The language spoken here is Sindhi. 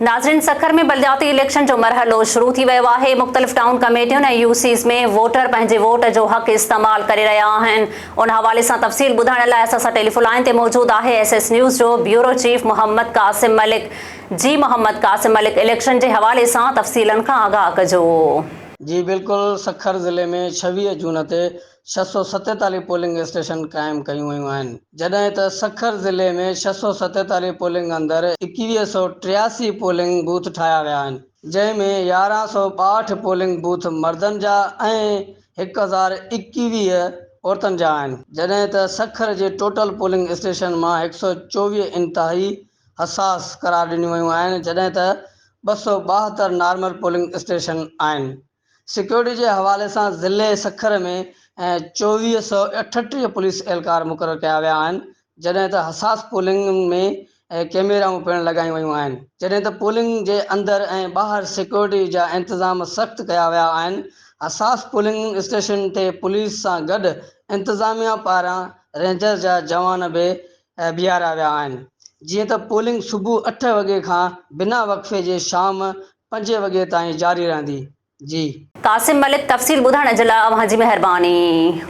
ناظرين سکر ۾ بلدياتي اليڪشن جو مرحلو شروع ٿي ويو آهي، مختلف ٽائون ڪميٽين ۽ يو سيز ۾ ووٽر پنهنجي ووٽ جو حق استعمال ڪري رهيا آهن، ان حوالي سان تفصيل ٻڌائڻ لاء اسان سان ٽيليفون لائين تي موجود آهي ايس ايس نيوز جو بيورو چيف محمد قاسم ملڪ جي محمد قاسم ملڪ اليڪشن جي حوالي سان تفصيلن کان آگاهه ڪجو. جي بلڪل سکر ضلعي ۾ 26 جون تي 647 پولنگ اسٽيشن قائم ڪيون ويون آهن، جڏهن ته سکر ضلعي ۾ 647 پولنگ اندر 2183 پولنگ بوٿ ٺاهيا ويا آهن، جنهن ۾ 1162 پولنگ بوٿ مردن جا ۽ 1021 عورتن جا آهن، جڏهن ته سکر جي ٽوٽل پولنگ اسٽيشن مان 124 انتهائي حساس قرار ڏنيون ويون آهن، جڏهن ته 272 نارمل پولنگ اسٽيشن آهن. سيڪيورٽي جي حوالي سان ضلعي سکر ۾ 2438 پوليس اهلڪار مقرر ڪيا ويا آهن، جڏهن ته حساس پولنگ ۾ ڪئميرائون پڻ لڳايون ويون آهن، جڏهن ته پولنگ جي اندر ۽ ٻاهر سيڪيورٽي جا انتظام سخت ڪيا ويا آهن، حساس پولنگ اسٽيشن تي پوليس سان گڏ انتظاميا پاران رينجرز جا جوان به بيهاريا ويا آهن، جيئن ته پولنگ صبح اٺ وڳي کان بنا وقفي جي شام پنجين وڳي تائين جاري رهندي. جي. قاسم ملڪ تفصيل ٻڌائڻ جي لاء اوهان جي مهرباني.